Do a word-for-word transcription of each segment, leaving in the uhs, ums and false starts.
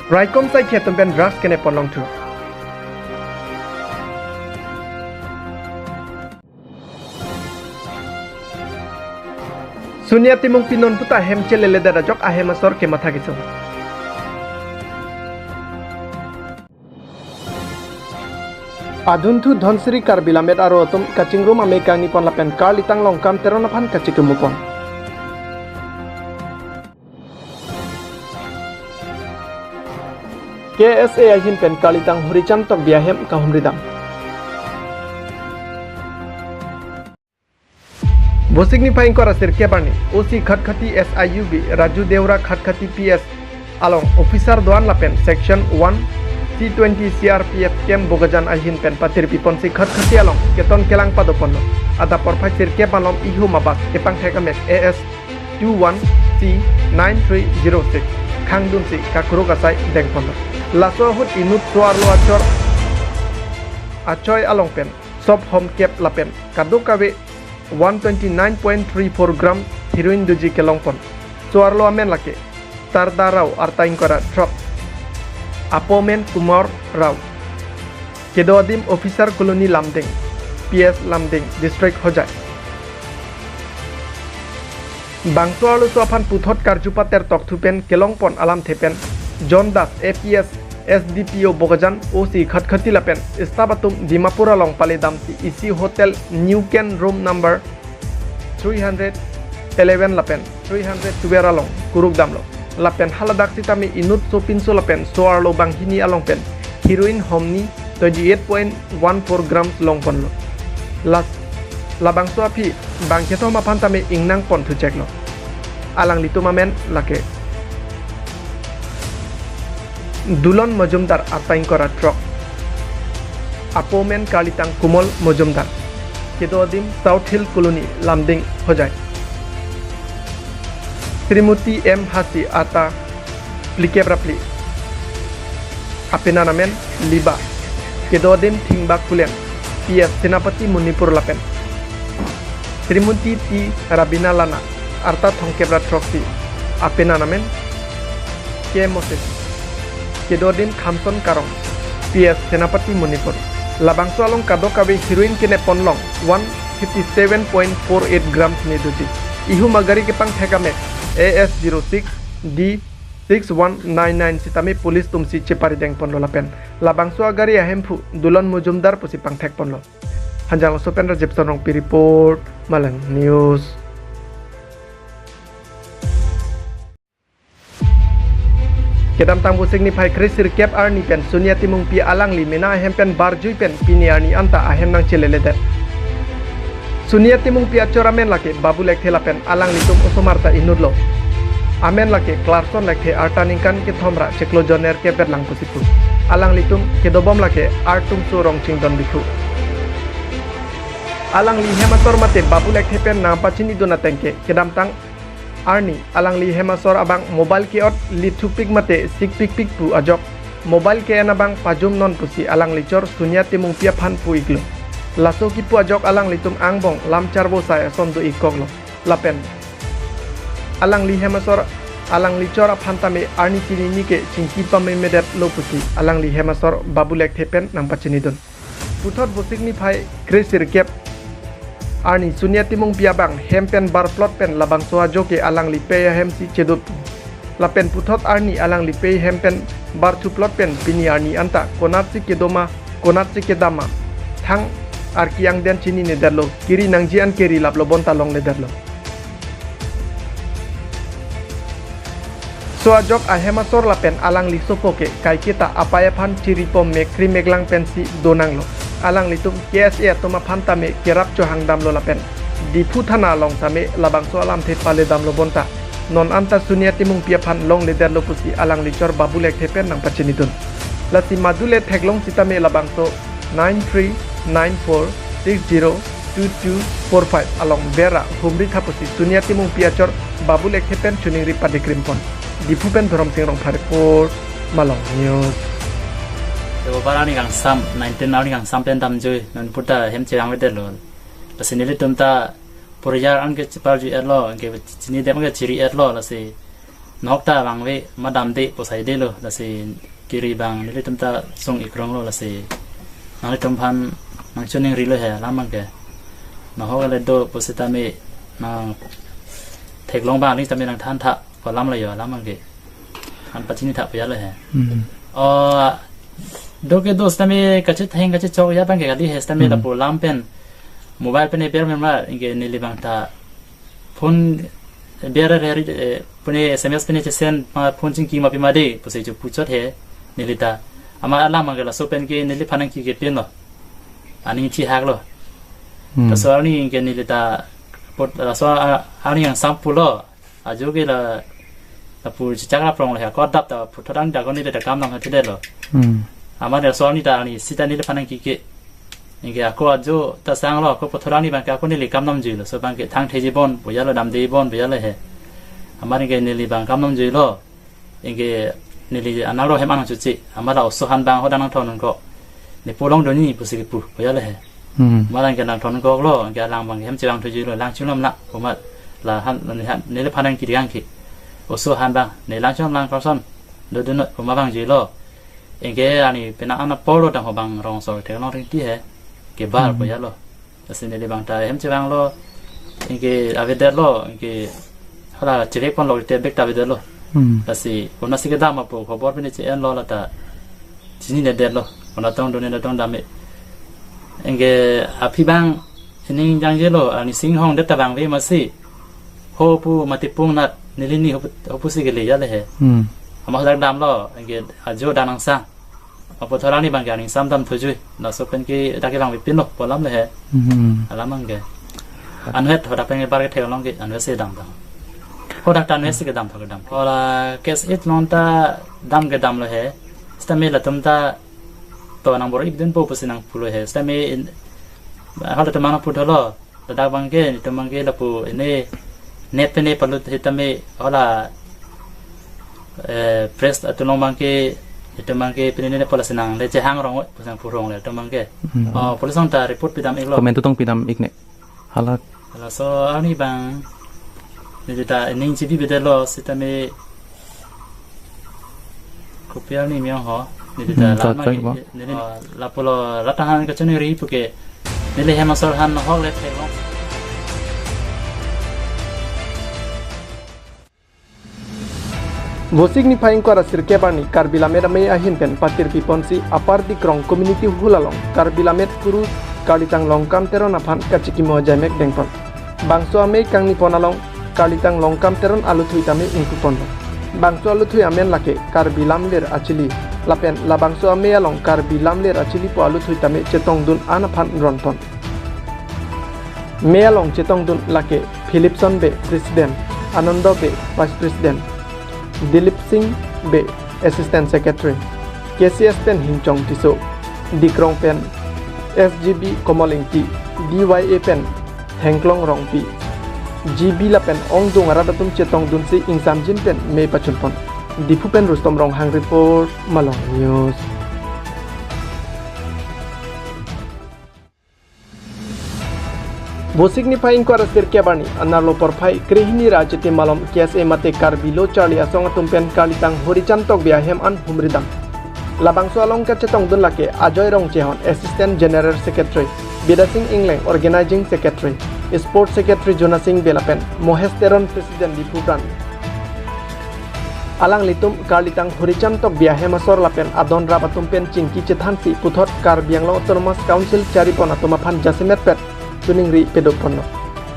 Raikom saikhi atum pen drugs kenep pon longthu. Sonia Timungpi non puta hem chelele dada ajok ahem asor kematha kesung. Adunthu Dhansiri Karbi Lammet aro atum kachingrum amei kangni pon lapen Karlitang Longkam Teron aphan kachikimu pon. K S A ahin pen Karlitang Hurichan Tokbi ahem kahumri dam. Vosik niphai ingkoi ra sirkep arni, O C Khatkhati S I U B Raju Deora Khatkhati P S along officer do-an lapen section one C twenty C R P F camp Bokajan ahin pen patirpi ponsi Khatkhati along keton kelang pado ponlo. Adap porphai sirkep malom ihum abas kepangthek amek A S two one C nine three zero six khangdunsi kakuruk asai deng ponlo. Laso ahut inut so-arlo achor achoi along pen sop homkep lapen kadokave one twenty nine point three four gram heroin doji kelong pon. So-arlo amen lake Tarda Rao, arta ingkoi ra throk, apo amen Kumar Rao, kedo adim Officer Colony Lumding, P S Lumding, District Hojai. Bangso arloso aphan puthot karju pater tokthu pen kelong pon alamthe pen John Das, A P S, S D P O Bokajan, O C Khatkhati lapen staff atum Dimapur along pale damsi isi hotel New Ken room number three hundred eleven lapen three hundred twelve along kuruk damlo. Lapen haladak sitame inut sopinso lapen so-arlo banghini along pen heroin homni twenty eight point one four grams long ponlo. Las labangso aphi bang kethom aphan tame ingnang pon thucheklo. Alanglitum amen lake Dulon Mojumdar, arta ingkoi ra throk, apo amen Karlitang Kumol Mojumdar, kedo adim South Hill Colony, Lumding, Hojai. Srimoti M Hasi, arta phlikep ra phli, apenan amen Liba, kedo adim Thingbak Kulen, P S, Senapati Manipur lapen Srimoti T Rabina Lana, arta thomkep ra throksi, apenan amen K Moses, kedo adim Khamson Karong, P S, Senapati Manipur. Labangso along kadokave heroin kenep pon long one fifty seven point four eight grams ne doji. Ihum agari kepangthek amek A S zero six D six one nine nine sitame police atumsi chepari deng ponlo lapen labangso agari ahemphu Dulon Mojumdar pusi pangthek ponlo. Hanjanglangso pen Rajib Sonrongpi report, Malang News. Kedamtang Vosik niphai kre sirkep arni pen Sonia Timungpi alangli mena ahem pen barjui pen pini arni anta ahem nangcheleledet. Sonia Timungpi achor amen lake Babu Lekthe lapen alanglitum osomar ta inutlo. Amen lake Clarkson Lekthe, arta ningkan kethom ra chiklo jon nerkep vetlang pusi pu. Alanglitum kedobom lake artumso Rongchingdon Diphu. Alangli hem asor mate Babu Lekthe pen nangpachinidun ateng ke kedamtang arni alangli hem asor abang mobile ke-ot lithupik mate sikpikpik pu ajok mobile ke-en abang pajum non pusi alangli chor Sonia Timungpi aphan pu-iklo. Laso kipu ajok alanglitum angbong lam charvo sai ason do-ikkoklo. Lapen alangli hem asor alangli chor aphan tame arni chinine ke chingki pamemedetlo pusi alangli hem asor Babu Lekthe pen nangpachinidun. Puthot Vosik niphai kre sirkep arni Sonia Timungpi abang hem pen barplot pen labangso ajo ke alangli pei ahemsi chedut. Lapen puthot arni alangli pei hem pen barthuplot pen pini arni anta konatsi kedo ma, konatsi kedam ma, thang arki angden chininedetlo, keri nangji an keri laplo bonta longledetlo. So ajok ahem asor lapen alangli sopo ke kaiketa apei aphan chiripom mekri meklang pensi donanglo. Alanglitum K S A atum aphan tame kerap chohang damlo lapen Diphu thana along tame labangso alamthe pale damlo bonta non anta Sonia Timungpi aphan longledetlo pusi alangli chor Babu Lekthe pen nangpachinidun. Lasi madule theklong sitame labangso nine three nine four six zero two two four five along bera humri tha pusi Sonia Timungpi achor Babu Lekthe pen chuningri padikrim pon. Diphu pen Dhorom Sing Rongphar report, Malong News. Devobar arni kangsam, nineteen arni kangsam pen damjui, non puta hem chevang vedetlo. Lasi nelitum ta poriar anke cheparjui-etlo, anke chinidem anke chiri-etlo, lasi Nahok ta vangve, ma damde pu sai delo, lasi kiri abang nelitum ta sung ikrong lo, lasi nanglitum aphan nangchoningrilo he alam abangke. Nahok le do pusitame nangtheklong abang neli tame nangthantha pu alam lo jo alam abangke. An pachini tha pu ya lo he. Hmm. O, do kedo sitame kachetheng kachechok ya abangke kali he sitame, hmm, lapu alam pen mobile pen ber memra, anke neli abang ta phone ber re, eh, pune S M S pune chesend ma phone chingki ma pima de pusi chu puchot he neli ta. Amat alam abangke laso pen ke neliphan nangkike pen lo. Aning chihak lo. Hmm. Laso arni ke neli ta pot laso a-, arni angsam pulo. Ajo ke la, lapu chichak laprong le ha ko adap ta puthot ang dagon neli ta kam nang ha thide lo. Hmm. Amat laso arni ta arni sita neliphan nangkike. Anke ako ajo ta sang lo, ako puthot arni abangke ako neli kam namjui lo, laso abangke thangthe jibon pu ya lo, damde jibon pu ya lo he. Amat anke neli abang kam namjui lo. Anke neli anak lo hem anang chuchi, amat la oso aphan abang hadak nangthon nangkok. Ne polong doni pusi kepu pu ya lo he. Hmm. Amat anke nangthon nangkok lo, anke alang abang hem chevang thujui lo, lang chilom la, amat la han, ne han, neliphan nangkiri angke. Oso aphan abang, ne lang chilom lang person, do do no, amat abang jui lo. Anke ani penang an apor lo dang ho abang rong sol theklong ringti he. Kebar, hmm, pu ya lo. Lasi neli abang ta hem chevang lo. Anke avedet lo, anke hala chirek pon lo te bek ta avedet lo. Hmm. Lasi konatsi kedam apo khobor pine che-en lo la ta chinine det lo. Konat tong done tong dam me. Anke aphi abang ining jangje lo, ani singhong det ta vangve masi. Ho pu mati pung nat neli ni ho pu, ho pusi kele ya le he. Hmm. Amat hadak dam lo, anke ajo dan angsang. Apo thorani abangke aning sam dam thujui. Laso pen ke dak ke vangve pin lo pu alam le he. Hmm. Alam abangke. Anvet hadak pen ke bar ke theklong ke anvet si dam dam. Hadak ta anvet si kedam thok kedam. Ola case eight along ta dam kedam lo he. Sitame latum ta to nang bor-i dunpo pusi nangpu lo he. Sitame in, hal ta mano pu dolo. Ladak abangke, netum abangke lapu ini net pene palut sitame hala, eh, press atum along abangke, netum abangke pene ne pala senang le chehang rong, pusang purong le netum abangke. Hmm. Oh, police along ta report pidam iklo. Comment tong pidam ik ne. Hala. Laso arni abang, neli ta ining chibi bede lo sitame Kopi arni miyong ho, neli ta, hmm, lat ta ma choi ke, bo. Neli, oh, lapulo rat ahan kachoningri puke, neli hem asor aphan nahok le theklong. Vosik niphai ingkoi ra sirkep arni Karbi Lammet Amei ahin pen patirpi ponsi Upper Dikrong Community Hall along Karbi Lammet Kuru Karlitang Longkam Teron aphan kachikimo ajaimek dengpon. Bangso amei kangni pon along Karlitang Longkam Teron aluthui tame ingpu ponlo. Bangso aluthui amen lake Karbi Lamlir Achili. Lapen labangso amei along Karbi Lamlir Achili pu aluthui tame chetongdun an aphan ronpon. Mei along chetongdun lake Philipson Bey, President, Anando Bey, Vice President, Dilip Singh Bey, Assistant Secretary, K C S pen Hingchong Tisso, Dikrong pen S G B Komol Ingti, D Y A pen Hengklong Rongpi, G B lapen ongdung arat atum chetongdunsi ingsamjin pen mei pachunpon. Diphu pen Rustom Ronghang report, Malong News. Vosik niphai ingkoi ra sirkep arni, anerlo porphai krehini ra Chiti malom K S A mate Karbi Lo Charli Asong atum pen Karlitang Horichand Tokbi ahem an humridam. Labangso along kachetongdun lake Ajoy Rongchehon, Assistant General Secretary, Bidya Singh Engleng, Organizing Secretary, Sports Secretary Jona Singh Bey lapen Mohesh Teron, President Diphu Branch. Alanglitum Karlitang Horichand Tokbi ahem asor lapen adon rap atum pen chingki chethansi puthot Karbi Anglong Autonomous Council charipon atum aphan jasemet pet choningri pedoponlo.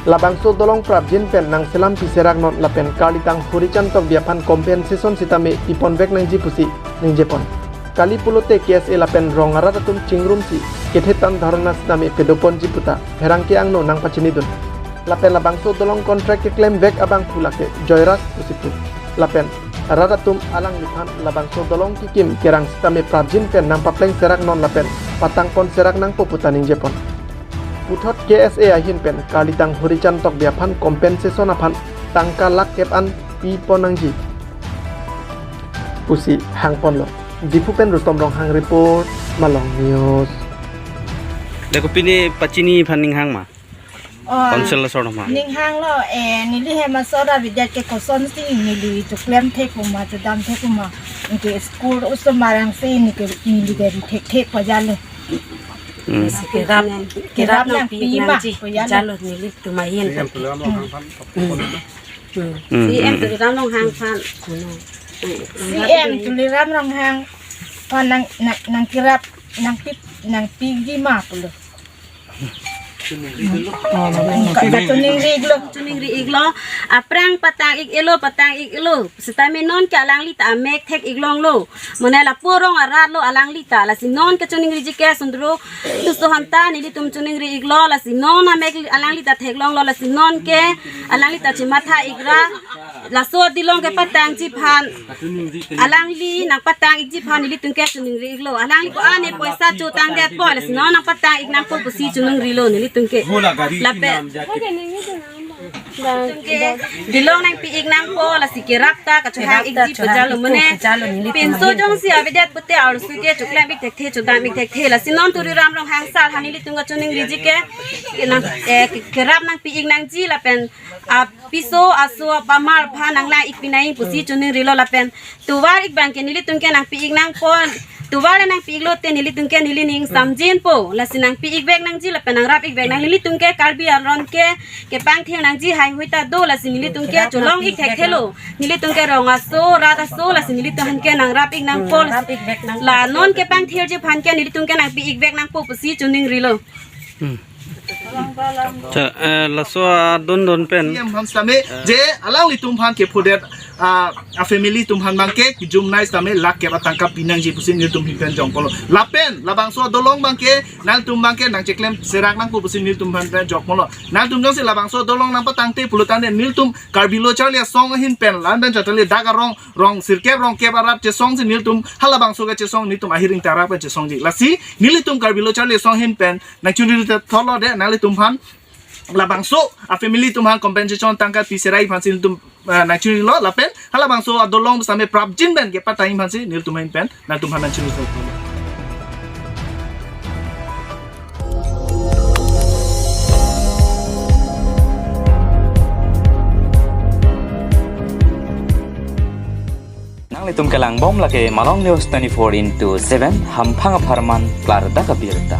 Labangso dolong prapjin pen nangselam piserak non lapen Karlitang Horichand Tokbi aphan compensation sitame piponvek nangji pusi ningjepon. Kali pulote K S A lapen rong arat atum chingrumsi kethe tan dharna sitame pedoponji puta pherangke angno nangpachinidun. Lapen labangso dolong contract keklemvek abangphu lake Joyraj pusi pu. Lapen rat atum alangliphan labangso dolong kikim kerang sitame prapjin pen nangpapleng serak non lapen patangpon serak nangpo puta ningjepon. Puthot K S A ahin pen Karlitang Horichand Tokbi aphan compensation aphan tangka lakh kep an pipon nangji pusi hangponlo. Diphu pen Rustom Ronghang report, Malong News. Deko pini pachini aphan ning hang ma? Oh, council asor ma. Ning hanglo, eh, neli hem asor abidat ke kosonsi neli choklem thek puma, chodam thek puma. Anke school osomar angse neke neli gari thekthek pajalo. Hmm. Kerap, kerap nangpi ma, nangji pajalo. Jalo nelitum ahin. Hmm. Hmm, C M hmm, Tuliram Ronghang aphan. C M Tuliram Ronghang aphan nang, nang, nangkerap, nangpi, nangpiji ma pulo. Kachiningri-iklo. Chiningri-iklo. Aphrang patang-ik-elo, patang-ik-elo. Sitame non ke alangli ta amek thek-ik longlo. Mane lapu arong arat lo alangli ta. Lasi non ke chiningriji ke sundro. Tuso hanta nelitum chiningri-iklo. Lasi non amek alangli ta theklonglo. Lasi non ke alangli ta chimatha-ikra. Laso adolong kepatangji aphan. Alangli nangpatang-ikji aphan nelitum ke chiningri-iklo. Alangli ko-an ne poisa chotangdetpo, lasi non nangpatang-ik nangpo pusi chiningrilo nelitum ke. Lapen nelitum ke adolong nangpi-ik nangpo, lasi kerap ta kachohang-ikji pajalo mane. Pinso jongsi avedet pute arloso ke choklem-ik thekthe, chodam-ik thekthe. Lasi non Tuliram Ronghang sar aphan nelitum kachiningriji ke, ke nang, eh, ke, kerap nangpi-ik nangji lapen, ah, piso aso apamar aphan nanglang-ik pinangji pusi chiningrilo lapen tovar-ik abang ke nelitum ke nangpi-ik nangpo. Tovar le nangpi-iklo te nelitum ke neli ning samjinpo. Lasi nangpi-ik vek nangji lapen nangrap-ik vek nang nelitum ke Karbi aron ke kepangthir nangji heihui ta do lasi nelitum ke cholong-ik thekthelo. Nelitum ke rong aso, rat aso, lasi nelitum aphan ke nangrap-ik nangpo. Nangrap-ik vek nang. La non kepangthirji aphan ke nelitum ke nangpi-ik vek nangpo pusi chiningrilo. Hmm. Cha, eh, laso adondon pen. C M aphan sitame, je alanglitum aphan kephudet, ah, a family atum aphan abang ke, kejum nai sitame, lakh kep atangka pinangji pusi nelitum ahin pen jongpolo. Lapen, labangso adolong abang ke, nangtum abang ke, nangcheklem serak nangpo pusi nelitum aphan pen jongpolo. Nangtum jongsi labangso adolong nangpatangte pulo tangte, nelitum Karbi Lo Charli Asong ahin pen, la-an pen chatali dak arong, rong sirkep, rong kep arat chesongsi nelitum, halabangso kechesong, nelitum ahir ingtang arat pen chesongji. Lasi, nelitum Karbi Lo Charli Asong ahin pen, nangchiningri thotlo de, nanglitum aphan, labangso a family atum aphan compensation tangka pi serai aphansi nelitum, eh, nangchiningri lo lapen halabangso adolong sitame prapjin pen kepatang aphansi nelitum ahin pen nangtum aphan nangchiningri lo. Nanglitum kelangbom lake Malong News twenty-four into seven, hamphang apharman klardak abirta.